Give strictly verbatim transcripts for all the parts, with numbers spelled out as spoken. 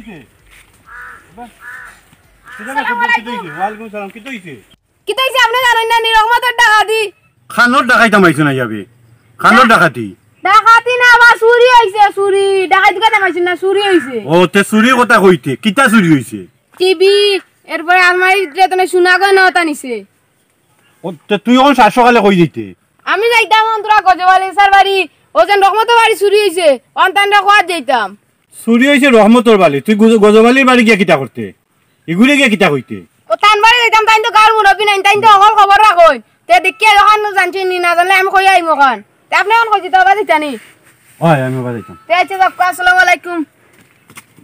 আসসালামু আলাইকুম। কিতা অইছে? ওয়ালাইকুম সালাম, কিতা অইছে? কিতা অইছে আপনে জানইন না নি? রহমতর ডাকাতি। কানোর ডাকাইত মাইছো না যাবে? কানোর ডাকাতি? ডাকাতি না বা, চুরি অইছে, চুরি। ডাকাইত কথা মাইছো না, চুরি অইছে। ও, তে চুরির কথা কইতে, কিতা চুরি অইছে? টিভি, এরপরে আলমারি, সোনা গয়না অতা নিছে। ও, তে তুই অখন সাত সকালে কই যাইতে? আমি যাইতাম অন তোরা গজবালি স্যার বাড়ি, ও যেন রহমতর বাড়ি চুরি অইছে, অন তানরে কওয়াত যাইতাম। চুরি অইছে রহমতর বাড়ি, তুই গজ-, গজবালির বাড়ি গিয়া কিতা করতে? ইগুরে গিয়া কিতা কইতে? ও তান বাড়ি যাইতাম, তাইন তো গাঁওর মুরব্বি নাইন, তাইন তো হকল খবর রাখইন। তে দেখিয়া যখন জানছইন নি, না জানলে আমি কইয়া আইমু অখান। তে আপনে অখন কই যাইতা, অবায় যাইতা নি? অয়, আমি অবায় যাইতাম। তে আচ্ছা, যাউক্কা, আসসালামু আলাইকুম।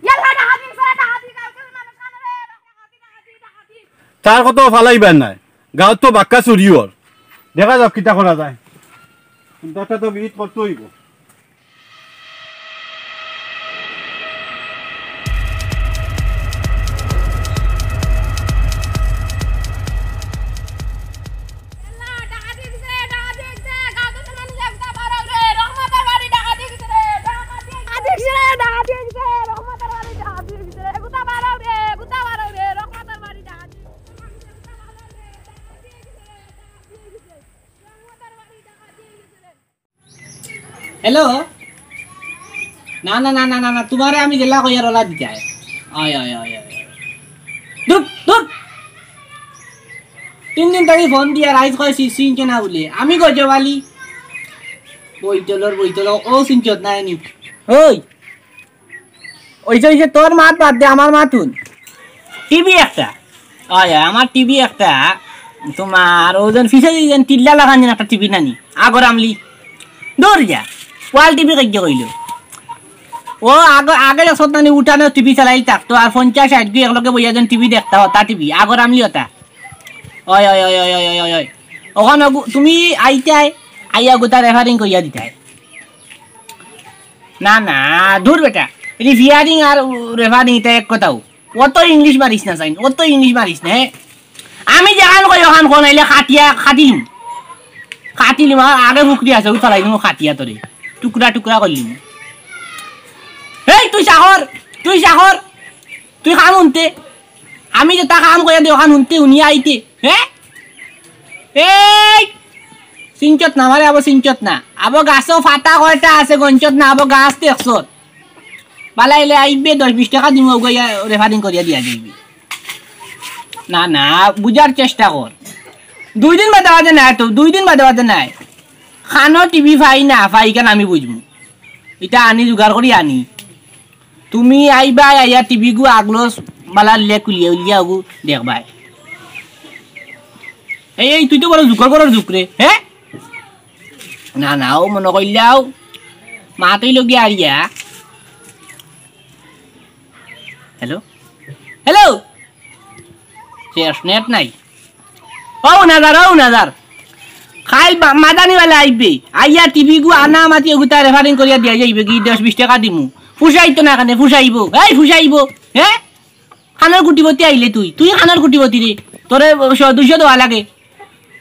ইয়াল্লা, ডাকাতি, সারা ডাকাতি, গাঁওর মানুষ আনরে, ডাকাতি, ডাকাতি, ডাকাতি। তার কথা ফালাইবার নাই। গাঁওত তো বাক্কা চুরি অর। দেখা যাউক কিতা করা যায়। কুন্তা তো বিহিত করতে অইবো। হ্যালো? না, না, না, না, না, না, তুমারে আমি যেলা কইয়ার অলা দিতায়। অয়, অয়, অয়, অয়, অয়। ধুর, ধুর। তিন দিন থাকি ফোন দিয়ার, আইজ কয় সি-, চিনছে না বুলে। আমি গজবালি। বইতলর, বইতল, অউ চিনছত না এনি। ওই। অইছে, অইছে, তোর মাত বাদ দে, আমার মাত হুন। টিভি একটা। অয়, অয়, আমার টিভি একটা। তুমার অউ যেন পিছে যেন টিল্লা লাখান যেন একটা টিভি নানি। আগর আমলি। দূর যা। ওয়াল টিভি কইয়া কইলো। ও আগে, আগে দেখছত নানি উঠানো টিভি চালাইল থাকতো, আর পঞ্চাশ ষাইট গু একলগে বইয়া যেন টিভি দেখতা, অতা টিভি। আগর আমলি অতা। অয়, অয়, অয়। অখন অগু-, তুমি আইতায়, আইয়া অগুতা রেফারিং করিয়া দিতায়। না, না, দূর বেটা। রিফিয়ারিং আর রেফারিং ইতা এক কথাউ। অত ইংলিশ মারিস না, সাইন, অত ইংলিশ মারিস না, হে? আমি যেখান কই অখান কও, নাইলে কাটিয়া, কাটিলিমু। কাটিলিমু, আর আগে ফুকরি আছে, অউ ফালাই দিমু কাটিয়া তোরে। টুকরা টুকরা করিলিমু। এই, তুই চাকর, তুই চাকর, তুই কাম হুনতে। আমি যেতা কাম কইয়া দেই, অখান হুনতে, হুনিয়া আইতে, হে? এই! চিনছত না, আমারে আবো চিনছত না। আবো গাছো ফাতা কয়টা আছে, গনছত না, আবো গাছ দেখছত। বালা অইলে আইবে, দশ বিশ টেকা দিমু, অগুয়া রেফারিং করিয়া দিয়া যাইবে। না, না, বুঝার চেষ্টা কর। দুই দিন বাদে বাদে নায় তো, দুই দিন বাদে বাদে নায়। কানো টিভি পাই না পাই, ইখান আমি বুঝমু। ইটা আনি, জুগাড় করি আনি। তুমি আইবায়, আইয়া টিভি গু আগলো বালা লে খুলিয়া উলিয়া অগু দেখবায়। এই, এই, তুই তো বড় জুকর বড় জুক রে, হে? না, না, অউ মনো কইলাও, মাতই লগি আরিয়া। হ্যালো? হ্যালো? শেষ, নেট নাই। অউ নাজার, অউ নাজার। কাইল বা-, মাদানি বালা আইবে। আইয়া টিভি গু আনা মাতি অগুতা রেফারিং করিয়া দিয়া যাইবে গি, দশ বিশ টেকা দিমু। ফুসাইতো না কেনে, ফুসাইবো। এই ফুসাইবো। হে? কানোর কুটিপতি আইলে তুই। তুই কানোর কুটিপতি রে। তোরে শ-, দুইশো দেওয়া লাগে।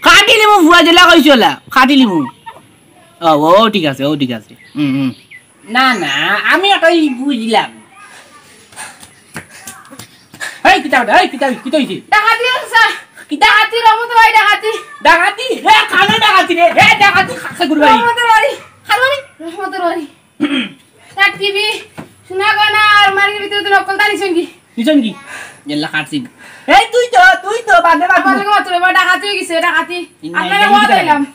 কাটিলিমু ফুয়া যেলা কইছি অলা। কাটিলিমু। ও, ও, ঠিক আছে, ও, ঠিক আছে। হুম, হুম। না, না, আমি ওটাই বুঝলাম। এই, কিতা ওটা? এই, কিতা, কিতা অইছে? ডাকাতি অইছে, স্যার। কিতা? ডাকাতি, রহমতর বাড়ি ডাকাতি। ডাকাতি? হে, কানো ডাকাতি রে? হে, ডাকাতি, খা-, খা-, গুরু ভাই। রহমতর বাড়ি। খালি বাড়ি? রহমতর বাড়ি। তার টিভি, সোনা গয়না, আলমারির ভিতরে তো নকলতা নিছইন গি? নিছইন গি? এল্লা কাটছি। এই, তুই তো, তুই তো, বাদে, বাদে। আমার লগে মাত্র এবার ডাকাতি অই গেছে, ডাকাতি। ইন্না আপনারে লিল্লাহি। কওয়া দিলাম।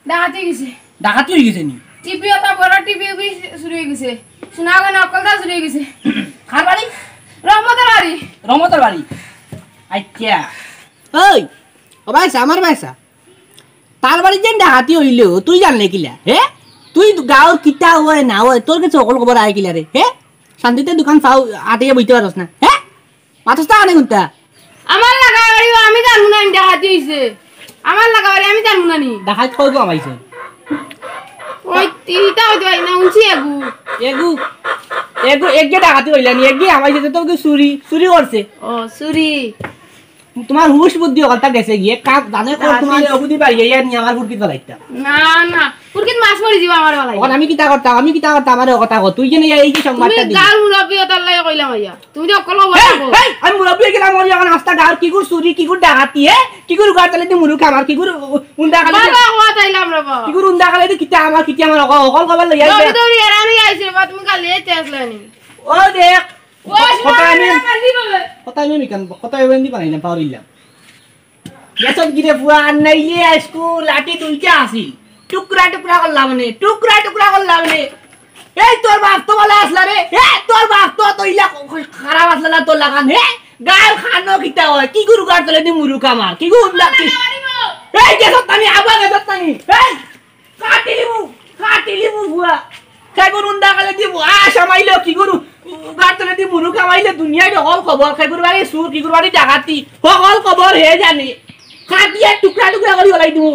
ডাকাতি অই গেছে। ডাকাতি অই গেছে নি? টিভি, অতা বড় টিভি উভি চুরি অই গেছে। সোনা গয়না হক্কলতা চুরি অই গেছে। কার বাড়ি? রহমতর বাড়ি। রহমতর বাড়ি। আচ্ছা। ওই, ও ভাইসা, আমার ভাইসা। তার বাড়িত যেন ডাকাতি অইলো, তুই জানলে কিলা? হে? তুই গাঁওর কিতা অয় না অয়, তোর গেছে হক্কল খবর আয় কিলা রে? হে? শান্তিতে দোকান চাও, আটিয়া বইতে পারস না। হে? মাতস তা আনে কুন্তা? আমার লাগা বাড়ি, আমি জানমু না নি ডাকাতি অইছে। আমার লাগা বাড়ি, আমি জানমু না নি। ডাকাত কয়গু হামাইছে? ওই তিনটা অইতে পারি না, হুনছি এগু। এগু, এগু, এগিয়ে ডাকাতি অইলা নি, এগিয়ে হামাইছে, তো কেউ চুরি, চুরি করছে। ও, চুরি। তুমার হুশ বুদ্ধি অকলতা গেছে গিয়া, কাক জানে কর তুমার অগুদি বাড়ি আইয়া নি আমার ফুরকিত ফালাইতা। না, না, ফুরকিত মাছ মরি যিবো আমার ফালাই। অখন আমি কিতা করতাম, আমি কিতা করতাম, আমারে কথা ক। তুই যে নি এই যে সংবাদটা তুমি দিলি। গাঁওর মুরব্বি, অতার লাগি কইলাম আইয়া। তুমি যে অকল কথা কও। এই, আমি মুরব্বি অইগেলাম, অখন আস্তা গাঁওর কিগুর চুরি, কিগুর ডাকাতি, হে? কিগুর উগার তলেদি মুরুখ আমার, কিগুর উ-, উন্দা কালে দি বালা কথা আইলাম রে বাবা। কিগুর উন্দা কালে দি কিতা আমার, কিতা আমার, অকল, অকল খবর লইয়া আইবা। দৌড়ি দৌড়ি হেরানি আইছে রে বাবা, তুমি কালি আইতে আসলে নি। ও দেখ, ও, কথা আমি, মারলি বলে। কথা আমি মিকান, কথা আমি দি বানাইলাম, পাউরিলাম। গেছত গিরে ফুয়া, আর নাইলে আইজকু লাঠি দুইটা আছিল। টুকরা টুকরা করলাম নে, টুকরা টুকরা করলাম নে। এই তোর বাপ তো বালা আছলা রে, এ তোর বাপ তো, তো ইলা খারাপ আছলা না তোর লাখান, হে? গাঁওর খানো কিতা অয়? কিগুর উগার তলেদি মুরুখ আমার, কিগুর উন্দা কি? এই গেছত তানি, আবার গেছত তানি, এই! কাটিলিমু, কাটিলিমু ফুয়া। খেগুর উন্দা কালে দি আশ আমাইলো, কিগুর উগার তলেদি মুরুখ আমাইলো, দুনিয়ার হকল খবর, খেগুর বাড়ি চুর, কিগুর বাড়ি ডাকাতি, হকল খবর হে জানে। কাটিয়া টুকরা টুকরা করি ফালাই দিমু।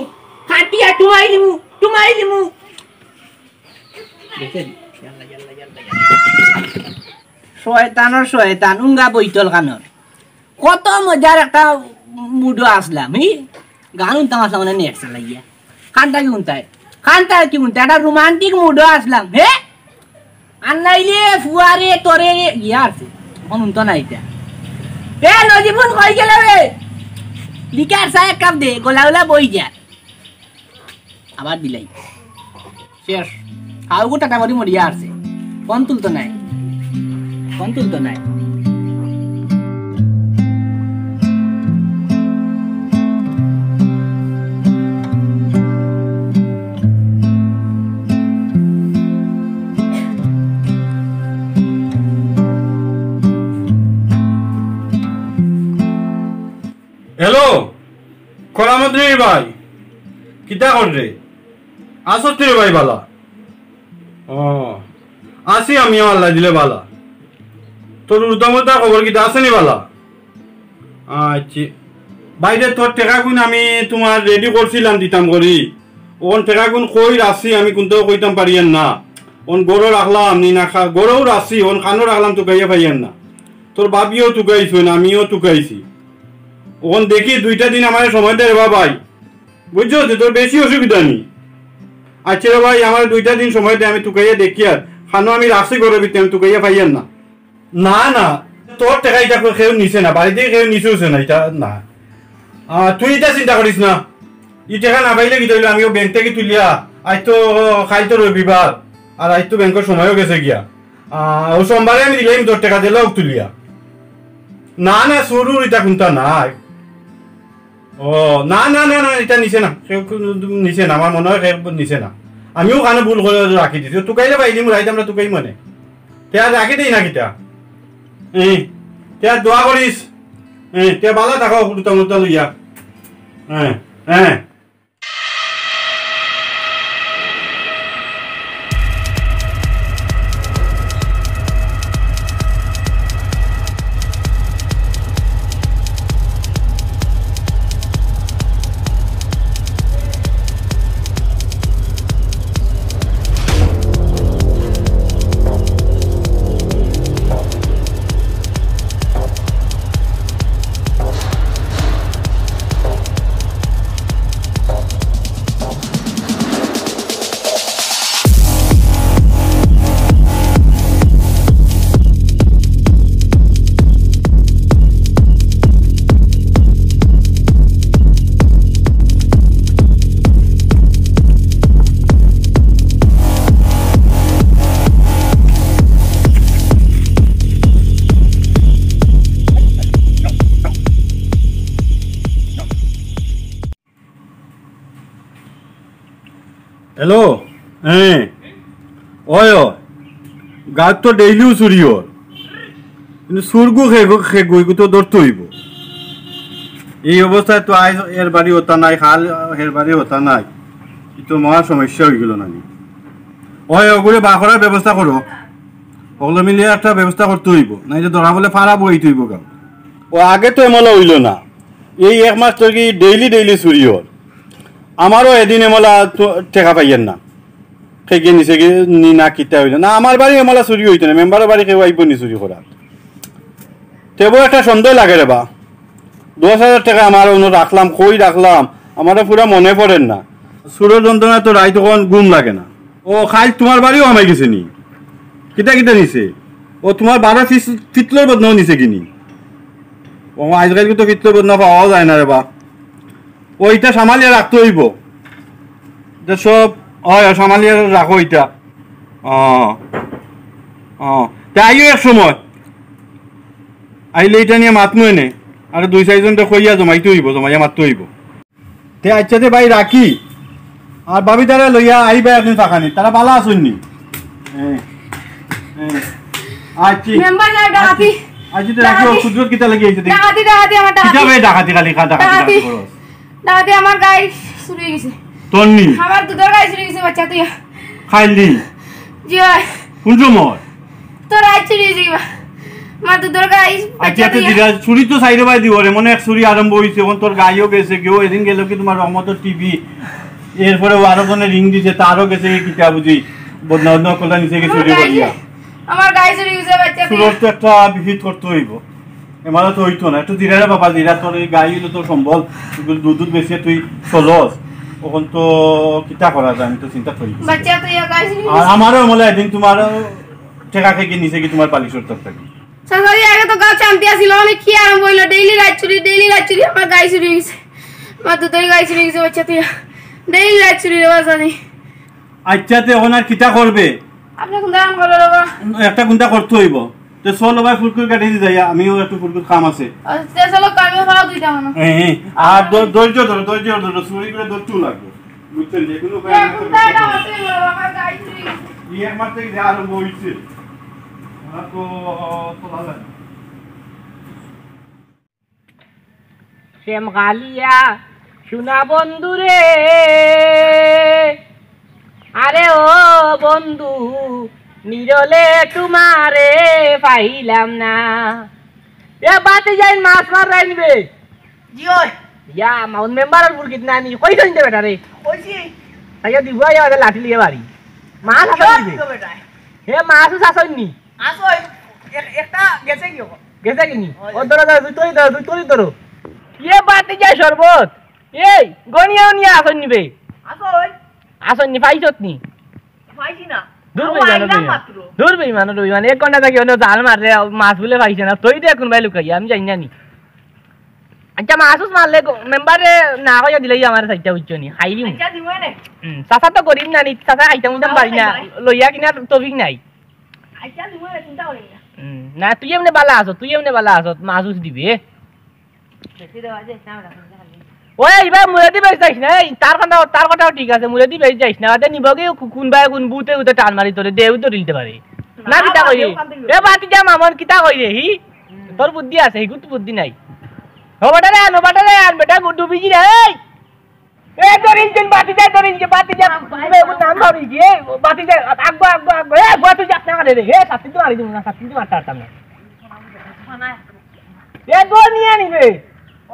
কাটিয়া টুমাই দিমু, টুমাই দিমু। দেখছেন? ইয়াল্লা, ইয়াল্লা, ইয়াল্লা, ইয়াল্লা। শয়তানর শয়তান, উঙ্গা বইতল কানর। কত মজার একটা মুডো আছলাম, হি? গান হুনতাম আছলাম, মানে নেট চালাইয়া। কান্তা কি হুনতায়? কান্তা কি হুনতায়? একটা রোমান্টিক মুডো আছলাম, হে? আর নাইলে ফুয়ারে, তোরে রে, ইয়া আছে। অখন হুনতো না ইতা। এ, নজিবুন কই গেলে রে? লিকার চা এক কাপ দে, গলা গলা বই যা। আবার দিলাই। শেষ। হাউগু টাটা করি মরিয়া আছে। ফোন তুলতো নাই। ফোন তুলতো নাই। হ্যালো, করামত রে ভাই, কিতা কর রে? আছস রে ভাই বালা? ও, আছি আমিও আল্লায় দিলে বালা। তোর উর্দামুর্দার খবর কিতা, আছে নি বালা? আচ্ছা। ভাই রে, তোর টেকাগুন আমি তুমার রেডি করছিলাম, দিতাম করি। অখন টেকাগুন কই রাখছি আমি কুন্তাও কইতাম পারিয়ার না। অখন ঘরো রাখলাম নি না খা-, ঘরোও রাখছি, অখন খানো রাখলাম তুকাইয়া পাইয়ার না। তোর ভাবিও তুকাইছইন, আমিও তুকাইছি। অখন দেখি দুইটা দিন আমারে সময় দে রে বা ভাই। বুঝছস নি? তোর বেশি অসুবিধা নি। আচ্ছা রে ভাই, আমারে দুইটা দিন সময় দে, আমি তুকাইয়া দেখিয়ার। খানো আমি রাখছি ঘরর ভিতরে, আমি তুকাইয়া পাইয়ার না। না, না, তোর টেকা ইতা কেউ নিছে না, বাড়িত কেউ নিছেও না, ইতা না। আহ, তুই ইতা চিন্তা করিস না। ই টেকা না পাইলে কিতা অইলো, আমিও ব্যাংক থাকি তুলিয়া, আইজ তো, কাইল তো রবিবার, আর আইজ তো ব্যাংকর সময়ও গেছে গিয়া। আহ, অউ সোমবারে আমি দিলাইমু তোর টেকা, দিলে অউক তুলিয়া। না, না, চুরুর ইতা কুন্তা নাই। ও, না, না, না, না, ইতা নিছে না। কেউ, কেউ নিছে না, আমার মনো অয় কেউ নিছে না। আমিও খানো ভুল করি রাখি দিছি। তুকাইলে পাইলিমু, রাইত আমরা তুকাইমু নে। তে আর রাখি দেই না কিতা? এ, তে আর দোয়া করিস। এ, তে বালা থাকো, উল্টা মুল্টা লইয়া। হ্যাঁ, হ্যাঁ। হ্যালো, হ্যাঁ, অয়, অয়। গাঁওত তো ডেইলিউ চুরি অর, কিন্তু চুরগু খেগু, খেগু, ইগু তো ধরতে অইবো। এই অবস্থায় তো আইজ এর বাড়ি অতা নাই, কাইল হের বাড়ি অতা নাই, ই তো মহা সমস্যা অইগেলো না নি? অয়, অগুরে বার করার ব্যবস্থা করো, অগুরে মিলিয়া একটা ব্যবস্থা করতে অইবো, নাইলে ধরা পড়লে ফারা বইতে অইবো গাঁও। ও আগে তো এমলা অইলো না, এই এক মাস থাকি ডেইলি ডেইলি চুরি অর। আমারও এদিন এমলা তো টেকা পাইয়ার না, কে গিয়া নিছে গি নি না কিতা অইলো না। আমার বাড়ি এমলা চুরি অইতো না, মেম্বারর বাড়ি কেউ আইবো নি চুরি করার? তেবু একটা সন্দেহ লাগে রে বা। দশ হাজার টেকা আমার অনো রাখলাম, কই রাখলাম, আমারে পুরা মনে পড়ের না। চুরর যন্ত্রণায় তো রাইত অখন ঘুম লাগে না। ও, কাইল তুমার বাড়িও হামাই গেছে নি? কিতা কিতা নিছে? ও, তুমার বাড়া ফিস-, ফিতলর বদনাও নিছে কিনি? ও, আইজকাইল তো ফিতলর বদনা পাওয়াও যায় না রে বা। ও, ইটা সামালিয়া রাখতে অইবো। ইটা সব, অয়, অয়, সামালিয়া রাখো ইটা। অ, অ। তে আইও এক সময়। আইলে ইটা নিয়া মাতমু এনে। আর দুই চাইরজনরে কইয়া জমাইতে অইবো, জমাইয়া মাততে অইবো। তে আইচ্ছা তে ভাই রাখি। আর ভাবিতারে লইয়া আইবা একদিন ফাঁকানি। তারা বালা আছইন নি? এ, এ। আইচ্ছি। মেম্বার সাব ডাকাতি। আইচ্ছি তে রাখি, ও ডাকাতি। কুদরত কিতা লাগি আইছে দেখি। ডাকাতি, ডাকাতি, আমার ডাকাতি। কিতা বে ডাকাতি খালি খা, ডাকাতি, ডাকাতি। ডাকাতি করস। ডাকাতি আমার গাই চুরি অই গেছে। তোর নি? আমার দুধর গাই চুরি অই গেছে বাচ্চা তুই। খাইলি? জি অয়। কোন সময়? তো রাইত চুরি অই গেছে কিবা। আমার দুধর গাই বাচ্চা আচ্ছা, আচ্ছা, তুই। দিরা, চুরি তো সাইডে বাই দিব রে, মনে এক চুরি আরম্ভ অইছে, অখন তোর গাইও গেছে, কেউ এদিন গেল কি তুমার রহমতর টিভি, এরপরে ও আরো জনে রিং দিছে, তারও গেছে কি কিতা বুঝি, বদনা বদনা কলা নিছে কি আমার চুরি গাই, করিয়া। আমার গাই চুরি অই গেছে বাচ্চা তুই। চুরর তো একটা বিহিত করতে অইবো। এমারা তো অইতো না। একটু জিরা রে বাবা, জিরা, তোর এই গাই অইলো তোর সম্বল। এগুলো দুধ দুধ বেশি তুই চলস। অখন তো কিতা করা যায়, আমি তো চিন্তা করি। বাচ্চা তো ইয়া গাই চুরি আর অইছে। আমারও মনে হয় একদিন তুমার টেকা খেয়ে নিছে কি তুমার পালিশর তরকারি। চাচা, এই আগে তো গাঁও শান্তি আছিল, অনে কি আরম্ভ অইলো? ডেইলি রাইত চুরি, ডেইলি রাইত চুরি, আমার গাই চুরি অই গেছে। আমার দুধর গাই চুরি অই গেছে বাচ্চা তুই। ডেইলি রাইত চুরি রে বাবা জানি। আইচ্ছা, তে অখন আর কিতা করবে? আপনে কুনটা কাম করো রে বাবা? একটা কুনটা করতে অইবো। তে চলো ভাই, ফুরকুর কাটি দি যাই, আমিও একটু ফুরকুর কাম আছে। আচ্ছা, তে চলো, আমিও খাওয়া দুইটা মানে। হ্যাঁ, হ্যাঁ। আর ধ-, ধৈর্য ধরো, ধৈর্য ধরো, চুরি করে ধরতেও লাগবে। বুঝছেন, যে কোনো উপায় এ, আমাকে কুনটা করতে এটা হবে। হতে হলো, আমার গাড়ি চুরি। এই একমাত্র এই যে আরম্ভ হইছে। ওরা তো, তো ভালো লাগে। শ্যাম কালিয়া, সোনা বন্ধু রে, আরে ও বন্ধু, নিরলে তোমারে পাইলাম না। এ বাতি যাইন মাছ মার রাইনবে। জি ওই। ইয়া, মাউন মেম্বারর ফুরকিত নানি, কই যাইন দে বেটা রে? কইছি। তাইয়া দিব, আইয়া ওদের লাঠি লিয়ে বাড়ি। মাছ কিয় আসল দিবে। দিব বেটা? হে মাছ উস আসল নি? আসল, এক-, একটা গেছে কি ওখানে? গেছে কি নি? ওই। ও ধরো, ধরো, দুই তরি ধরো, দুই তরি ধরো। ইয়ে বাতি যায় শরবত। এই, গনিয়া উনিয়া আসন নিবে। আসন? আসন নি, পাইছত নি? পাইছি না। দূর আমার বেইমান, আইলাম দূর বেইমান। মাত্র। দূর বেইমান, দূর বেইমান। এক ঘন্টা থাকি অনো জাল মাররে, মাছ বুলে পাইছে না। তই দে কোনবায় লুকাইয়া, আমি জানি না নি। আচ্ছা, মাছ উস মারলে গ-, মেম্বারে না কইয়া দিলেই আমার সাইডটা বুঝছো নি? খাইলিমু। আচ্ছা, দিমু নে। হুম, চাচা তো গরিব না নি, চাচা খাইতাম উইতাম পারি না। খাই, খাই। লইয়া কিনা তৌফিক নাই। আচ্ছা, দিমু নে, চিন্তা করিস না। হুম, না, তুই এমনে বালা আছত, তুই এমনে বালা আছত, মাছ উস দিবে। বেশি দেওয়া যায় না, ওরা খালি। ওই, ইবা মুরেদি বেশ যাইস না, এই, তার কথা, তার কথাও ঠিক আছে, মুরেদি বেশ যাইস না, ওদের নিবগে কু-, কোন ভাই, কোন বুতে, উতে টান মারি তোরে, দেউ তো দিতে পারে। না, না, কিতা বাবা, কইরে? কেউ কান্দে কি এ, করে? বাতি যা মামন, কিতা কইরে, হি? হুম। তোর বুদ্ধি আছে, হিগুত বুদ্ধি নাই। ও বেটা রে, আন, ও বেটা রে, আন, বেটা, গু-, ডুবি গিরা, এই। এ, দরিল দিন, বাতি যা, দরিল দিন, বাতি যা, বাবা, এ, ওর নাম ভাবি গিয়ে, বাতি যা, আগো, আগো, আগো, এ, বাতি যা, না রে, এ, সাত দিন তো মারি দিমু না, সাত দিন তো মারতে পারতাম না। এ, দৌড় নিয়া নিবে।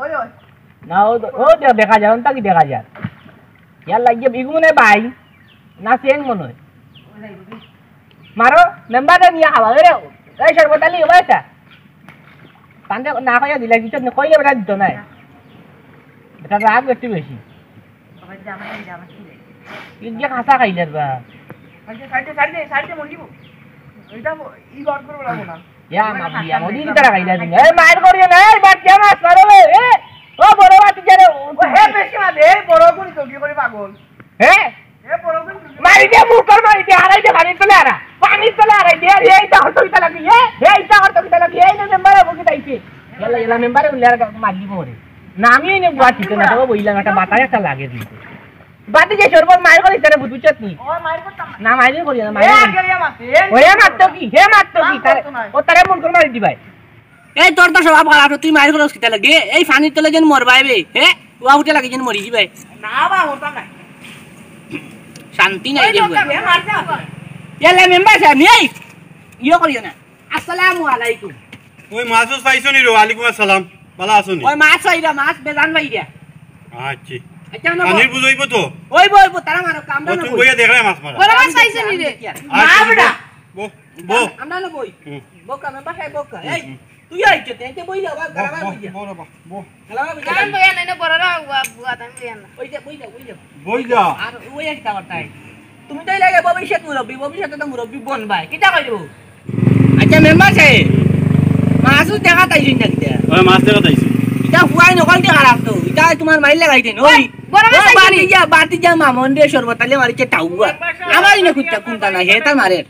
ওই, ওই। না, ও, ও দে-, দেখা যায়, ওনটা কি দেখা যায়? ইয়ার লাগিয়ে ইগু মনে হয় ভাই, না চেন মনে হয়। মারো, মেম্বারে নিয়া খাওয়া, এরে, এই শরবত আলী, ও ভাই, পান্ডে না কইয়া দিলা, কিছু না কইলে বেটা দিত নাই। বেটা রাগ একটু বেশি। ইগিয়ে খাসা খাইলে বা। সাইডে, সাইডে, সাইডে, সাইডে মন দিব। এটা ব-, ই বার করে বলাবো না। ইয়া, মাফ দিয়া, মদি দিতে লাগাইলা তুমি। এই, মাইর করিও না, এই, বাদ দিয়া মাছ মারো, এ, এ, ও, বড় বাতি জানে, ও, ও, হে, বেশি মারে, এই, বড় গুলি তো কি করে পাগল? হে? এ, বড় গুলি তো কি করে মারি দে, মুখ কর মারি দে, হারাই দে, পানির তলে হারা। পানির তলে হারাই দে, এই, এই, তা হতো কিতা লাগি, এ, এই, তা হতো কিতা লাগি, এই, না, মেম্বারে বকে দাইছে। ইয়ালা, ইয়ালা, মেম্বারে উল্লে আর মারি দিব ওরে। না, আমি এই নিয়ে গুয়াহাটিতে না, তবে বললাম, একটা বাতাস একটা লাগে কিন্তু। বাতি যে শরবত মাইর করে তারে বুঝছত নি? ও মাইর করতাম না। না, মাইর করিও না, মাইর এ, করিও না। আগে ইয়া মারছে, এ, ওরে মারতো কি? হে মারতো কি? মার তারে, করতো না। ও তারে মন করে মারি দিবাই। এই তোর তো স্বভাব খারাপ, তুই মাইর করস কিতা লাগে? এই পানির তলে যেন মরবাই বে, হে? ওয়া উঠে লাগে যেন মরি দিবাই। না বা, মরতাম না। শান্তি নাই ওই যে তো বুয়া। এ মারছে, মারছে। ইয়ালা মেম্বার সাহেব, নেই। ইয়ে করিও না। আসসালামু আলাইকুম। ওই মাছ উস পাইছো নি রে? ওয়ালাইকুম আসসালাম। ভালা আছো নি? ওই মাছ পাইরা, মাছ বেজান পাইরা। আচ্ছা। আচ্ছা, না, পানির বুঝ অইবো তো? অইবো, অইবো, তারা মারো, আমরা না বই। বইয়া দেখলে মাছ মারা। বড় মাছ পাইছো নি রে? আর না, তুমি বেটা। বউ, বউ। আমরা না বই। হুম। বউকা, মেম্বার সাহেব, বউকা। হুম, এই, হুম। তুই আইছ তে, এতে বই যা, বা, গালাগাল বই যা। বড় বা, বড়। গালাগাল বই যা। আমি বইয়া নাই না, বড়রা, বুয়া, বুয়া, আমি বইয়া না। ওই যে, বই যা, বই যা। বই যা। আর ওই একটা কথা। তুমি তো এই লাগে ভবিষ্যৎ মুরব্বী, ভবিষ্যতে তো মুরব্বী বনবায়। কিতা কইব? আচ্ছা, মেম্বার সাহেব, মাছও দেখা তাইছইন না কিতা? ওই মাছ দেখা তাইছি। ইটা ফুয়াই নকল দিয়া খারাপ তো। ইটা তোমার মাইর লাগাইতেন। ওই, বড় মাছ ওই আইছে বাড়ি নি? যা, বাড়ি যা, মামন রে, সর্বতালে মারিছে টাউয়া। আমার ইনে কুত্তা কুন্তা নাই, হে তার মারের।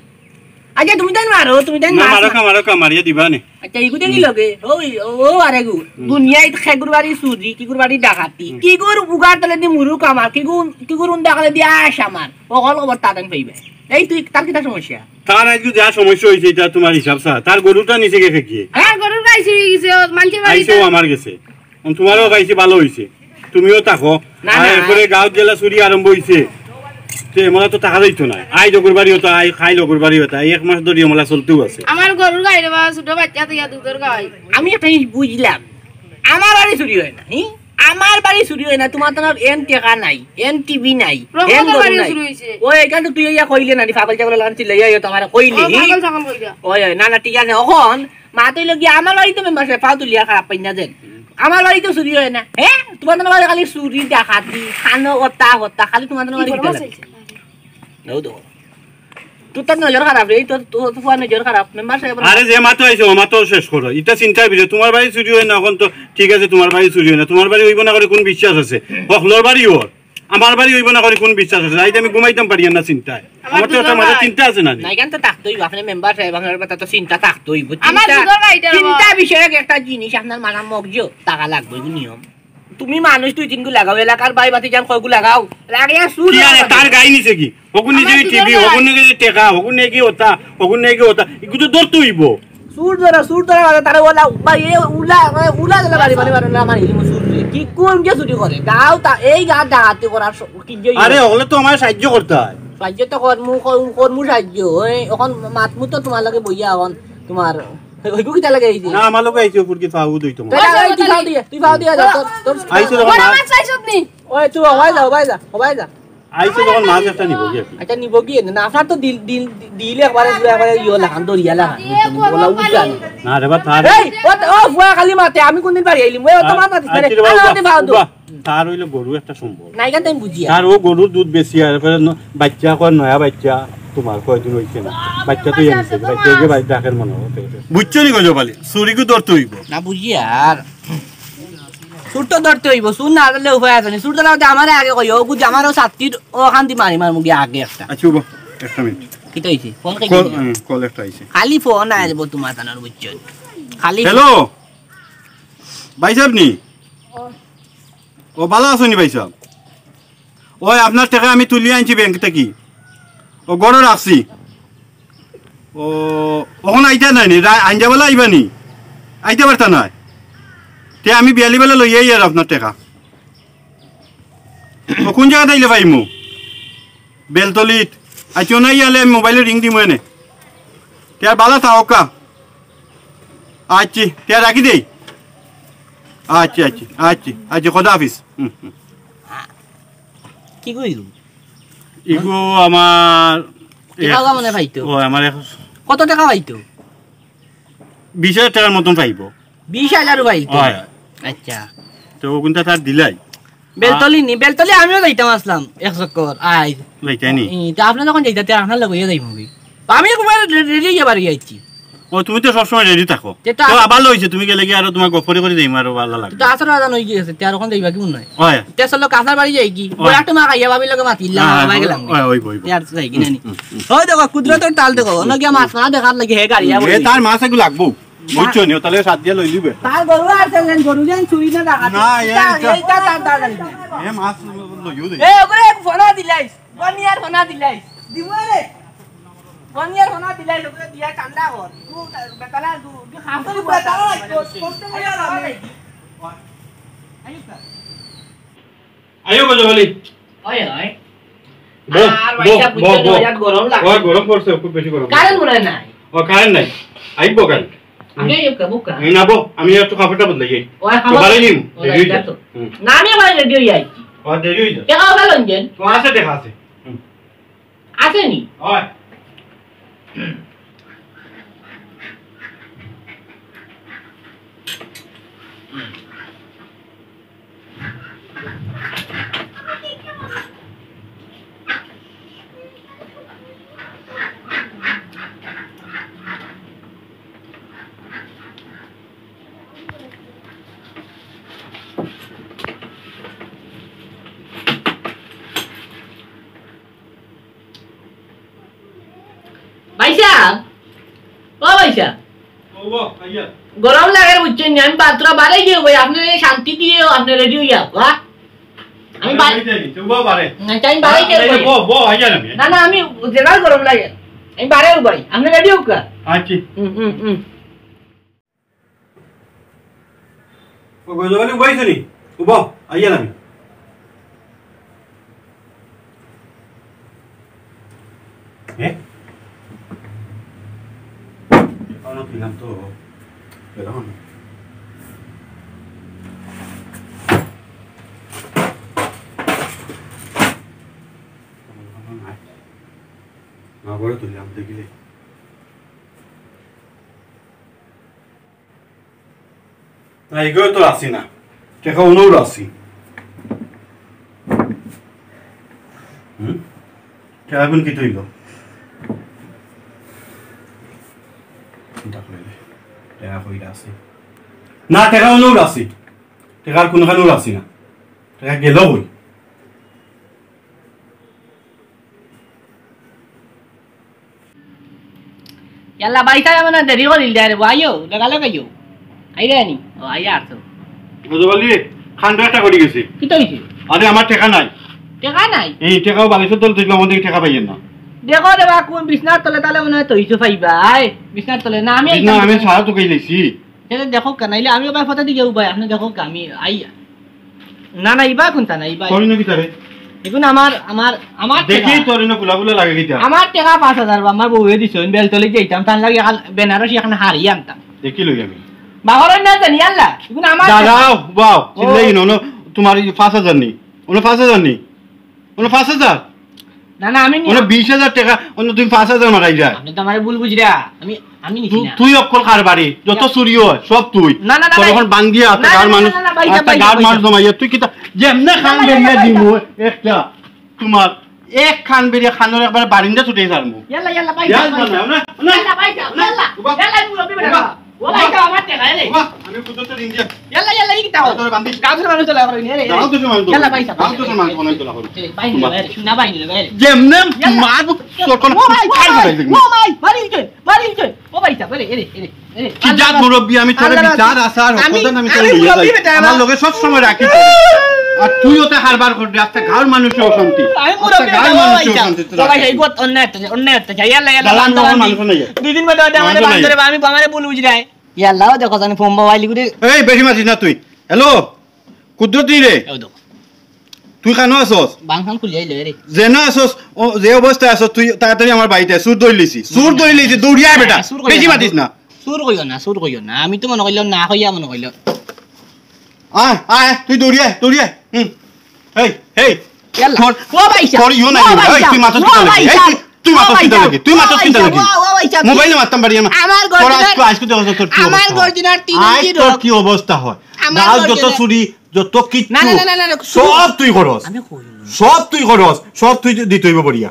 আচ্ছা, তুমি তাই মারো, তুমি তাই না, মারো। মারো কা, মারো কা, মারিয়া দিবা নে। আচ্ছা, ইগু দেখি হুম। লগে, ওই, ও, ও আরে গু, হুম। দুনিয়াত খেগুর বাড়ি চুরি, কিগুর বাড়ি ডাকাতি, হুম। কিগুর উগার তলে দি মুরুক আমার, কিগুর, কিগুর উন্দা তলে দি আশ আমার, অকল খবর তাতান পাইবে। এই তুই, তার কিতা সমস্যা? তার আজকে যা সমস্যা হইছে, ইটা তোমার হিসাব ছাড়া। তার গরুটা নিচে গেছে কি? হ্যাঁ, গরুর গাই চুরি গেছে, ও মানছে বাড়িতে। আইসো আমার গেছে। অন তোমারও পাইছি, ভালা অইছে। তুমিও থাকো। না, আর না। এরপরে গাঁওত গেলা চুরি আরম্ভ অইছে। তে এমলা তো থাকা যাইতো না। আই লগর বাড়ি হতা, আই খাই লগর বাড়ি হতা। এই এক মাস ধরি এমলা চলতেউ আছে। আমার গরুর গাই রে বাবা, ছোট বাচ্চা তো ইয়া দুধর গাই। আমি একটা জিনিস বুঝলাম, আমার বাড়ি চুরি হয় না, হি? আমার বাড়ি চুরি হয় না, তোমার তো এন টেকা নাই, এন টিভি নাই, এন রহমতের গরু বাড়িও নাই। চুরি হইছে। ওই, এখান তো তুই ইয়া কইলে না নি, পাগল ছাগল লাগান চিল্লাইয়া ইয়া তো আমার কইলি, ও, হি? পাগল ছাগল কইরা। ওই, ওই, না, না, ঠিক আছে, এখন মাত অইলো কি, আমার বাড়িত মেম্বার সাহেব পাও তুলিয়া খারাপ পাই না যেন। আমার বাড়িত চুরি হয় না। হ্যাঁ? তোমার বাড়ি খালি চুরি, ডাকাতি, খানো, অতা, হতা, খালি তোমার বাড়ি কিতা লাগে? নাও তো। তোর তো নজর খারাপ রে, তোর, তোর, তোর ফুয়ার নজর খারাপ। মেম্বার সাহেব আরে যে মাতো আইছো, ও মাতো শেষ করো। ইটা চিন্তার বিষয়। তোমার বাড়ি চুরি হয় না, এখন তো ঠিক আছে, তোমার বাড়ি চুরি হয় না। তোমার বাড়ি অইবো না করি কোন বিশ্বাস আছে? হকলর বাড়ি ওর। আমার বাড়ি অইবো না করি কোন বিশ্বাস আছে? রাইত আমি ঘুমাইতাম পারি না চিন্তায়। আমার আমার তো একটা দুধর মাথা গাই। চিন্তা আছে না নি? না, এখান তো থাকতেই অইবো। আপনি মেম্বার সাহেব, আপনার মাথা তো চিন্তা থাকতেই অইবো। আমার চিন্তা, দুধর গাইটা চিন্তা বাবা। বিষয়ক একটা জিনিস, আপনার মাথা মগজ থাকা লাগবো, এগু নিয়ম। তুমি মানুষ দুই তিনগু লাগাও, এলাকার বাই বাতি যান কয়গু লাগাও। লাগিয়া চুর কি আরে, লাগাও। তার গাই নিছে কি? হগুন নিছে আমার কি দুধর টিভি, গাই। হগুন নিছে টেকা, হগুন নিছে কি হতা, হগুন নিছে কি হতা। এগু তো ধরতে অইবো। চুর ধরা, চুর ধরা বাদে তারা ওলা, বা এ উলা, মানে উলা দিলে বাড়ি, বাড়ি, বাড়ি, না মারি দিমু চুর রে। কি কোন যে চুরি করে? গাও তা, এই গা ডাকাতি করার স-, কি যে ইয়ে? আরে, ওগুলো তো আমার সাহায্য করতে হয়। সাহায্য তো কর্মু, কর্মু সাহায্য। ওই, এখন মাতমু তো তোমার লগে বইয়া এখন তোমার, ওই, ওই কিতা লাগে এই যে? না, আমার লগে আইছে উপর কি ফাউ দই তোমার। তাহলে ওই তুই ফাউ দিয়া, তুই ফাউ দিয়া যা, তোর, তোর আইছে যখন বড় মা-, মাছ আইছত নি? ওই তুই হবাই যা, হবাই যা, হবাই যা। আইছে যখন মাছ একটা নিব গিয়া। আচ্ছা, নিব গিয়া। না, আপনার তো দিল, দিল, দিল একবারে পুরা একবারে ইয়ে লাখান, দরিয়া লাখান। এ, ওলা উঠা। না রে বা, তার এই, ও, ও, ফুয়া খালি মাতে, আমি কোনদিন বাড়ি আইলিম? ওই, ও তো আ-, মাত মাতিস না রে। আচ্ছা রে বাবা, আরে, আরে, বাবা, বাবা। তার অইলো গরু একটা সম্বল। না, এখান থেকে বুঝিয়া। তার ও গরুর দুধ বেশি আর ফের ন-, বাচ্চা কর, নয়া বাচ্চা, তোমার কয়দিন হইছে না। বাচ্চা তো ইয়ে নিছে, বাচ্চা গিয়ে বাড়ি ডাকের মনে হয়। বুঝছো নি গজব আলী? চুরিগু ধরতে হইব। না বুঝিয়া আর। চুর তো ধরতে অইবো, চুর না ধরলে উপায় আছে নি। চুর ধরা হতে আমারে আগে কইও, ও বুঝি আমারও ছাত্তির অখান্তি মারি মার মুখে আগে একটা। আচ্ছা, উবা, একটা মিনিট। কিতা অইছে? ফোন কই কল, দিলি? হুম, কল একটা আইছে। খালি ফোন আইবো তোমার জানার বুঝছো? খালি হ্যালো, ভাই সাহেব নি? ও, ভালা আছো নি ভাই সাহেব? ওই আপনার টেকা আমি তুলি আনছি ব্যাংক থাকি। ও ঘরো রাখছি। ও, অখন আইতা নায় নি? রা-, আইন্দা বেলা আইবা নি? আইতা পারতা নায়? তে আমি বিয়ালি বেলা লইয়া আইয়ার আপনার টেকা। ও কোন জাগাত আইলে পাইমু? বেলতলিত। আচ্ছা, ও না আইলে আমি মোবাইলো রিং দিমু এনে। তে আর বালা থাকউক্কা। আচ্ছা, তে আর রাখি দেই। আচ্ছা, আচ্ছা, আচ্ছা, আচ্ছা, খোদা হাফিজ। হুম, হুম। কি কইল? ইগু আমার টেকা এক-, কামনে পাইতো? ও, আমার এক-, কত টেকা পাইতো? বিশ হাজার টেকার মতন পাইবো। বিশ হাজার পাইতো? হয়। আচ্ছা। তো ওগুনটা তার দিলাই। বেলতলি নি, বেলতলি আমিও যাইতাম আসলাম এক চক্কর, আই। যাইতাই নি? ই, তা আপনি যখন যাইতা, তে আপনার লগে যাইমু কি? আমি একবার রে-, রেডি হইয়া বাড়ি আইছি। ও, তুমি তো সবসময় রেডি থাকো। তে তো তো আস- আবার লইছে, তুমি গেলে কি আরো তোমার গফরে করে দেই, আরো ভালা লাগে। তো আসর আজান হই গেছে, তে আর ওখান যাইবা কি মনে হয়? হয়। তে চলো কাছার বাড়ি যাই কি? হয়। বড় একটা মা খাইয়া ভাবির লগে মাতিলাম, হ্যাঁ, আবার গেলাম। হয়, ওই, ওই, ওই। তে আর যাই কি না নি? হুম, হুম। ওই দেখো, কুদরতর তাল দেখো, অন্য গিয়া মাছ না দেখার লাগি হে গাড়ি এ, তার মাছ এগুলো লাগবো। বুঝছো নি? তাহলে সাত দিয়া লই লিবে। তার গরু আছে, যেন গরু যেন চুরি না দেখা। না, এ, তা, এটা এইটা তার দাদা। এ মাছ লইও দে। এ, ওরে এক ফোনা দিলাইস। বনিয়ার ফোনা দিলাই। দিমু রে। বনিয়ার ফোনা দিলাই, লোকে দিয়া ঠান্ডা কর। তু বেতালা, তু, তু খাম করি বেতালা, কষ্ট করে আর আমি। আইও গজব আলী। ওই, ওই। বউ, আর বউ, ভাইসাব, বউ, বুঝছো, বউ। বিরাট গরম লাগে। ওই গরম পড়ছে, খুব বেশি গরম। কারেন্ট মনে হয় নাই। ও, কারেন্ট নাই। আইবো কারেন্ট। আমি এই কা-, বুকা। না বউ, আমি একটু কাপড়টা বদলাই যাই। ও, তো কাপড় বাড়াই নিম, ও, রেডি হয়ে যা। হুম। না, আমি আবার রেডি হয়ে আইছি। ও, দেরি হয়ে যা। টেকা ওটা লঞ্জেন। তো আছে, টেকা আছে। হুম। আছে নি? হয়। হুম। ভাইসাব, ও ভাইসাব, ও বা, আইয়া। গরম লাগের বুঝছইন নি, আমি বাথরুমো বারে গিয়া বই, আপনে শান্তি দিয়া আপনে রেডি অইয়া, হ্যাঁ? আমি আরে, বারে ওই যাইনি, তো বা বারে। না, আমি বারে গিয়া আরে, বই। বো, বো, আইয়া না, আমি। না, না, আমি জেলার গরম লাগে, আমি বারে বই, আপনে রেডি অউক্কা। আচ্ছা। হুম, হুম, হুম। ও গজব আলী উবাইছো নি? উবা, আইয়া আমি। এ? অনো কিলাম তো। পেলাম না। না, বড় তো, আমি দেখিলে। না, এগুলো তো রাখছি না, টেকা অনো রাখছি। হুম? টেকা এখন কিতা অইলো? চিন্তা করে দে। টেকা কই রাখছি? না, টেকা অনো রাখছি। টেকার কোনোখানেও রাখছি না। টেকা গেল কই? ইয়াল্লা, ভাইসাব, মানে দেরি করিল দে রে, আইও, লাগা লাগাইও। আইরে আনি, ও, আইয়া আছো। বুঝতে পারলি? খান্ড একটা ঘটি গেছে। কিতা অইছে? আরে, আমার টেকা নাই। টেকা নাই? এই টেকাও বালিশর তলে থইলাম, আমার দেখি টেকা পাইয়ের না। দেখো রে বা, কোন বিছনার তলে তালে মনে হয় থইছো পাইবা, আয়, বিছনার তলে না, আমি বিছনা আইতাম আমি না। সারা তো কই লইছি। সেটা দেখো কেন, নাইলে আমি ওবার ফটো দিকে উবাই, আপনে দেখো আমি আই। না, না, ইবা কোনটা না, ইবা। করি না কিতা রে? এখন আমার, আমার, আমার দেখি টেকা। তোর এনে ফুলা ফুলা লাগে কিতা? আমার টেকা পাঁচ হাজার, আমার বউয়ে দিছে, আমি বেলতলি যাইতাম, তার লাগি এখন বেনারসি এখন হারি আনতাম। দেখি লই আমি। বাহরর না জানি আল্লাহ, এখন আমার দাঁড়াও, বাও, ও। চিল্লাই না, অনো তোমার এই পাঁচ হাজার নি, অনো পাঁচ হাজার নি, অনো পাঁচ হাজার। না, না, আমি নি-, অনো বিশ হাজার টেকা, অনো তুমি পাঁচ হাজার মারাই যায়। আপনে তো আমারে ভুল বুঝরা। আমি, আমি নিছি তু-, না। তুই অকল কারবারি, যত না। চুরি অয়, সব তুই। না, না, না, তোর না। এখন বান্দিয়া, আস্তা না, না, গাঁর না, মানুষ, না, না, ভাই, আস্তা ভাই, গাঁর ভাই, মানুষ ভাই। জমাইয়া, তুই কিতা, যেমনে খান না, না, বেরিয়া না, ভাই। দিমু, একটা, তোমার এক খান বেরিয়া খানোর একবারে বারিন্দা ছুটে যারমু। ইয়াল্লা, ইয়াল্লা, ভাই, ইয়াল্লা, ভাই, না, না, না। ইয়াল্লা, ভাই, না, ইয়াল্লা, বাবা, ইয়াল্লা, মুরব্বি বেটা। বাবা। ও ভাই, এটা আমার টেকা, এ রে। বাবা, আমি কুদরতে দিন দিয়া। ইয়াল্লা, ইয়াল্লা, ই কিতা? তোরে বান্ধি। গাঁওর মানুষ তো লাগা করি, এ রে, এ রে। গাঁওর তো মানুষ ইয়াল্লা, ভাই সাহেব। গাঁওর তো মানুষ তো লাগা করি। এ রে, ভাই, নি রে, ভাই, না, ভাই, নি রে, ভাই। যেমনে ইয়াল্লা। মারবো, তোর কোনো ও ভাই, ছাড় ও ভাই, করে দিবি। ও ভাই, মারি দিছে, মারি দিছে। ও ভাই সাহেব, এ রে, এ রে, এ রে। কি জাত মুরব্বি, আমি তোরে বিচার আচার হকলতা আমি তোরে লইয়া যাই। আমার লগে সব সময় রাখি। আর তুই ওতে হারবার করবি, আস্তা গাঁওর মানুষে অশান্তি। আমি মুরব্বি, আস্তা গাঁওর মানুষে অশান্তি। ও ভাই, এই গত অন্যায় অত্যাচার, অন্যায় অত্যাচার। ইয়াল্লা, ইয়াল্লা, দালাল বান্দা মহল বান্দি। মানুষ নাই। দুই দিন বাদে বাদে আমারে বান্দরে, আমি আমারে ভুল বুঝরায়। ইয়াল্লাও দেখো জানি ফোন মোবাইল করে। এই বেশি মাতিস না তুই। হ্যালো, কুদরতি রে। এই দেখো। তুই কানো আছস? বাংখান খুলিয়া আইলে রে। যে না আছস, ও, যে অবস্থায় আছস তুই তাড়াতাড়ি আমার বাড়িতে আয়। চুর ধরি লিছি। চুর ধরি লিছি, দৌড়িয়া আয় বেটা। চুর করিও বেশি না, মাতিস না। চুর কইও না, চুর কইও না। আমি তো মনে কইলাম না কইয়া মনে কইলাম। আয়, আয়, তুই দৌড়িয়া আয়, দৌড়িয়া আয়। হুম। এই, এই। ইয়াল্লা। তোর, ও ভাই সাহেব, তোর ইও নাই, ও ভাই এই, সাহেব, তুই মাথা ও চিন্তা ভাই লাগি। এই, সাহেব, তুই, তুই ও মাথা ভাই চিন্তা সাহেব, লাগি। তুই ও মাথা ভাই চিন্তা সাহেব, লাগি। ও, ও ভাই সাহেব। মোবাইলে মারতাম পারি আমি। আমার তোর গর্দনার, আজকে, আজকে দেখো তোর কি আমার অবস্থা হয়। গর্দনার তিন আজ ইঞ্চি তোর রোগ। কি অবস্থা হয়? আমার গাঁও যত গর্দনার চুরি, যত কিচ্ছু, না, না, না, না, না, না, সব তুই করস। আমি কই না। সব তুই করস, সব তুই দিতে অইবো বড়িয়া।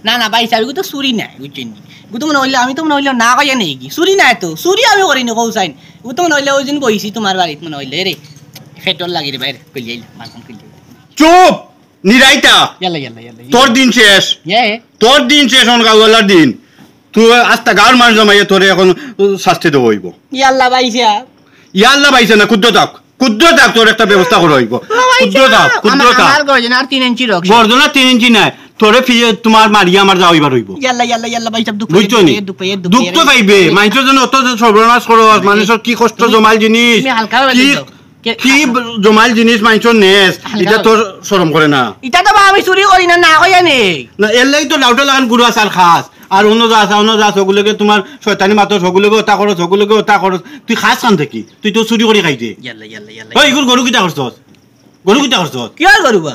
না, না, ভাই সাহেব, এগু তো চুরি নায়, বুঝছইন নি? এগু তো মনে অইলে, আমি তো মনে অইলে না কইয়া নেই কি? চুরি নায় তো, চুরি আমি করি নি, কও চাইন। এগু তো মনে অইলে ওই দিন বইছি তোমার বাড়িত মনে অইলে রে, পেট্রোল লাগি রে বাইরে, কইলে আইলে, মাখন কইলে আইলে। চুপ! নিরাইতা! ইয়াল্লা, ইয়াল্লা, ইয়াল্লা, ইয়াল্লা। তোর দিন শেষ। ইয়ে। তোর দিন শেষ, অন গাওয়ালার দিন। তুই আস্তা গাঁওর মানুষ জমাইয়া তোরে এখন শাস্তি দেওয়া অইবো। ইয়াল্লা, ভাই সাহেব। ইয়াল্লা, ভাই সাহেব না, কুদ্দো থাক। কুদ্দো থাক, তোর একটা ব্যবস্থা করা অইবো। ও ভাই কুদ্দো থাক, সাহেব। কুদ্দো আমার, থাক। আমার গর্দনার তিন ইঞ্চি রোগ। গর্দনার তিন ইঞ্চি নায়, তোরে ফিরে তোমার মারিয়া আমার যাওয়া অইবার অইবো। ইয়াল্লা, ইয়াল্লা, ইয়াল্লা, ভাই সাহেব, দুঃখ বুঝছো নি? দুঃখ, দুঃখ, দুঃখ দুঃখ। পাইবে। মানুষের জন্য অত সর্বনাশ করো, মানুষের কি কষ্ট তুমি, জমাইল জিনিস, তুমি হালকা ভাবে কি, লইছো। কে-, কি জমাইল জিনিস মানুষের নেস, হালকা ইটা ভাবে। তোর শরম করে না? ইটা তো বা আমি চুরি করি না, না কইয়া নেই। না, এর লাগি তো লাউটা লাগান গুরু আসার খাস। আর অন্য যা আছে, অন্য যা আছে, ওগুলোকে তোমার শয়তানি মাতো, ওগুলোকে ওটা করো, ওগুলোকে ওটা করো। তুই খাস খান থাকি? তুই তো চুরি করি খাইতে। ইয়াল্লা, ইয়াল্লা, ইয়াল্লা। ওই, ইগুর গরু কিতা করছস? গরু কিতা করছস? কি আর গরু বা?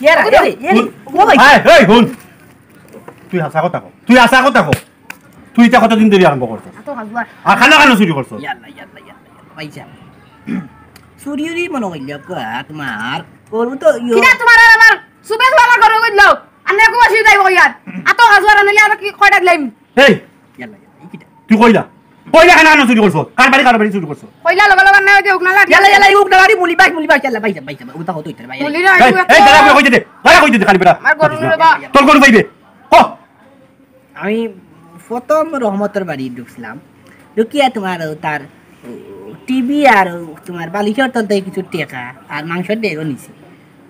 ইয়ারা, ইয়ারা, ইয়ারা। হুন। ও ভাই। এই, এই, হুন। তুই হাছা কথা ক। তুই হাছা কথা ক। তুই ইটা কতদিন ধরি আরম্ভ করছস? এত হাজুয়ার। আর খানো খানো চুরি করছস? ইয়াল্লা, ইয়াল্লা, ইয়াল্লা, ইয়াল্লা, ভাইসাব। চুরি উরি মনো করিলাও, তোমার। ওর তো ইয়ো। কিরা তোমার আর আমার সুবে সুবে আমার ঘরো কইলো। আর না কুবাসি যাইবো ইয়ার। এত হাজুয়ার আনলে আর কি কয়টা দিলাম? এই, ইয়াল্লা, ইয়াল্লা, ই কিতা? তুই কইলা? কইলা কেনে আনো চুরি করছো? কার বাড়ি, কার বাড়ি চুরি করছো? কইলা লগে লগে না ওই যে উকনালা। ইয়াল্লা, ইয়াল্লা, ই উকনালা, মুলি ভাই, মুলি ভাই, ইয়াল্লা, ভাইসাব, ভাইসাব, উতা কত হইতে রে, ভাই। মুলি না, এই, এই, দাঁড়া, কই দিতে? দাঁড়া, কই দিতে খালি বেটা? আমার গরু রে বা। তোর গরু পাইবে। ক। আমি প্রথম রহমতর বাড়ি ঢুকছিলাম। ঢুকিয়া তোমার ও তার, ও, টিভি আর ও তোমার বালিশর তল থাকি কিছু টেকা আর মাংসর ডেগও নিছে।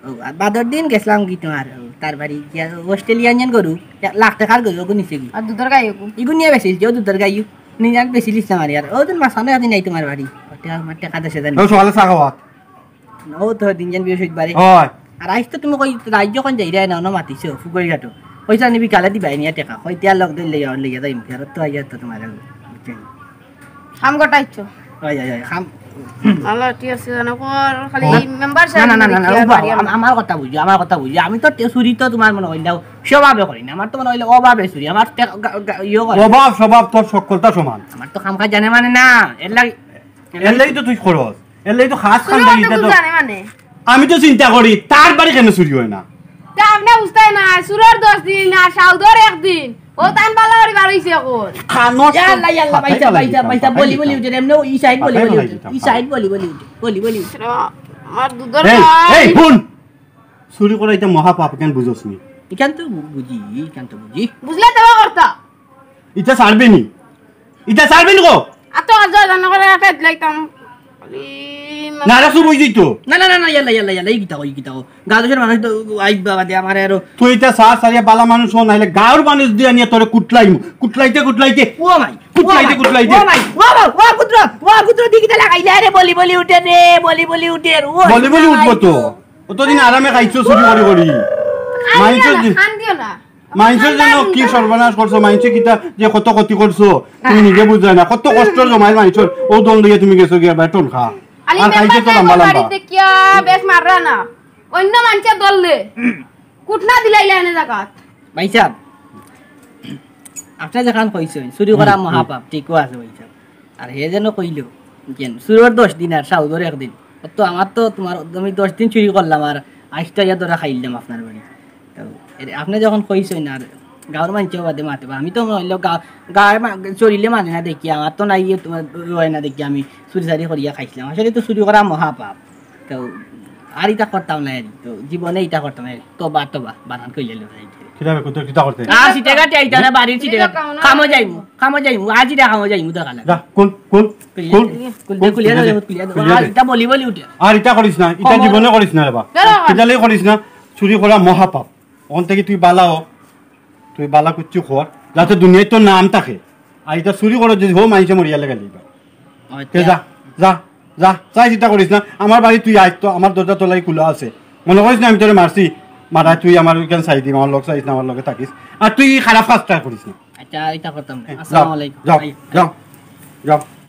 ও, আর বাদর দিন গেছিলাম কি তোমার, ও, তার বাড়ি গিয়া অস্ট্রেলিয়ান যেন গরু, এক লাখ টেকার গরু, ওগু নিছে কি। আর দুধর গাই ওগু। ইগু নিয়া বেচিলছে, ও দুধর গাইও। নিজে আমি বেচিলিছিলাম আর ইয়ার। ও দিন মাছ খানো একদিন নাই তোমার বাড়ি। ও টেকা, আমার টেকা দেশে জানি। ও সকালে চা খাওয়াত। ও তো দিন যেন বৃহস্পতিবারে। হয়। আর আইজ তো তুমি কই রাজ্য কোন যাইরায় না, অনো মাতিছো, ফুকরিঘাটো। কইছো নি বিকালে দিবায় নিয়া টেকা। কই টিয়া লগ দিলে লইয়া, লইয়া যাইমু। ফেরত তো আইয়া তো তোমার, বুঝছো নি? খাম গোটাইছো। ওই, ওই, ওই, খাম। আল্লাহ, ঠিক আছে, জানো কর, খালি ও। এই মেম্বার না, সাহেব না, না, না, না, দেখিয়া ও বাবা, বাড়ি আম-, আমার কথা বুঝো, আমার কথা বুঝো। আমি তো টে-, চুরি তো তোমার মনে অইলে স্বভাবে করি না। আমার তো মনে অইলে অভাবে চুরি। আমার টেকা গা-, গা-, ইয়ে করে। অভাব স্বভাব তোর সকলটা সমান। আমার তো খামখা জানে মানে না। এর লাগি, এর লাগি তো তুই খরচ। এর লাগি তো খাস খান চুরি দেখি করতে এটা তো জানে মানে। আমি তো চিন্তা করি, তার বাড়ি কেনে চুরি অয় না? তা আপনে বুঝতায় না, চুরর দশ দিন আর সাউদর একদিন। ও তান বালা করি বার অইছে এখন। খানোর তো ইয়াল্লা, ইয়াল্লা, ফাটাই ভাইসাব, ফালাই ভাইসাব, দিতাম, ভাইসাব, ফাটাই বলি, বলি দিতাম। উঠের, এমনেও ই সাইড বলি, ফাটাই বলি ফালাই উঠের, দিতাম, ই সাইড বলি, বলি উঠের, বলি, বলি উঠের। আমার দুধর এই, গাই। এই, হুন। চুরি করা ইটা মহাপাপ, কেন বুঝোস নি? ইখান তো বু-, বুঝি, ইখান তো বুঝি। বুঝলে তো করতা। ইটা ছাড়বে নি? ইটা ছাড়বে নি গো? আর তো আজ জানো করে একটা দিলাইতাম। খালি না, না, চুপ অই যাইতো। না, না, না, না, ইয়াল্লা, ইয়াল্লা, ইয়াল্লা, ই কিতা কও, ই কিতা কও? গাঁও দেশর মানুষ তো আইবা বাদে আমার আরো। তুই ইটা ছাড়, ছাড়িয়া বালা মানুষ অ, নাইলে গাঁওর মানুষ দিয়া নিয়া তোরে কুটলাইমু। কুটলাইতে, কুটলাইতে। ও ভাই, কুটলাইতে, ও ভাই, কুটলাইতে। ও ভাই, ও ভাই, ও পুত্র, ও পুত্র, দি কিতা লাগাইলে রে, বলি বলি উঠের রে, বলি বলি উঠের। ও বলি বলি ভাই। উঠবো তো। অতদিন আরামে খাইছো চুরি করি করি। খান দিও মাইনষর না, দি-, খান দিও না। মাইনষর জন্য কি সর্বনাশ করছো, মাইনষে কিতা যে কত ক্ষতি করছো, তুমি নিজে বুঝায় না, কত কষ্ট জমাইল মাইনষর, ও দন লইয়া তুমি গেছো গিয়া বেতন খা। খালি আর খাইছো তো মেম্বার লম্বা সাহেব লম্বা। বাড়িতে কিয়া বেশ মাররা না। অন্য মানষে ধরলে কুটনা দিলাইলা এনে জাগাত। ভাইসাব, আপনে যেখান কইছইন চুরি করা মহাপাপ, ঠিকও আছে ভাইসাব। আর হে যেন কইলো, কেন চুরর দশ দিন আর সাউদর একদিন। অতো আমার তো তুমার, আমি দশ দিন চুরি করলাম আর আইজটা ইয়া ধরা খাইলাম আপনার বাড়ি। তো এর আপনে যখন কইছইন আর গাঁওর মানষেও বাদে মাতে বা, আমি তো অইলো গা-, গাঁওর মা-, চলিলে মানে না দেখি, আমার তো নাই ইয়ে তুমার রয় না দেখি, আমি চুরি চারি করিয়া খাইছলাম। আসলে তো চুরি করা মহাপাপ। তো আর ইতা করতাম না আর, তো জীবনে ইতা করতাম না। তবা, তবা, বানান কইলে লো ভাই। কিতা বে, কত কিতা করতে? আর সিটে কাটে আইতা না, বাড়ির সিটে কাটে। কামো যাইমু, কামো যাইমু, আজ ইতা কামো যাইমু, দেখা লাগে। যা, কোন, কোন, খুলিয়া কোন, দে, খুলিয়া দে, খুলিয়া দে, খুলিয়া দে। খুলিয়া দে। আর ইতা বলি বলি উঠে। আর ইতা করিস না, ইতা কমর। জীবনে করিস না রে বা। কেন? কিতালে করিস না, চুরি করা মহাপাপ। অখন থাকি তুই বালা হ, তুই বালা কুচ্ছু কর, যাতে দুনিয়াত তোর নাম থাকে। আর ইতা চুরি করো যদি হো মানষে মরিয়া লাগা দিবা। তে যা, যা, যা, যা, চিন্তা করিস না। আমার বাড়ি তুই আইস তো, আমার দরজা তলাই খুলা আছে। মনো করিস না আমি তোরে মারছি, মারা তুই আমার ওইখান চাই দিম, আমার লগে চাইস না, আমার লগে থাকিস। আর তুই খারাপ কাজটা করিস না। আচ্ছা, ইতা করতাম না। হ্যাঁ, আসসালামু যাও, আলাইকুম। যাও, আই, যাও, যাও।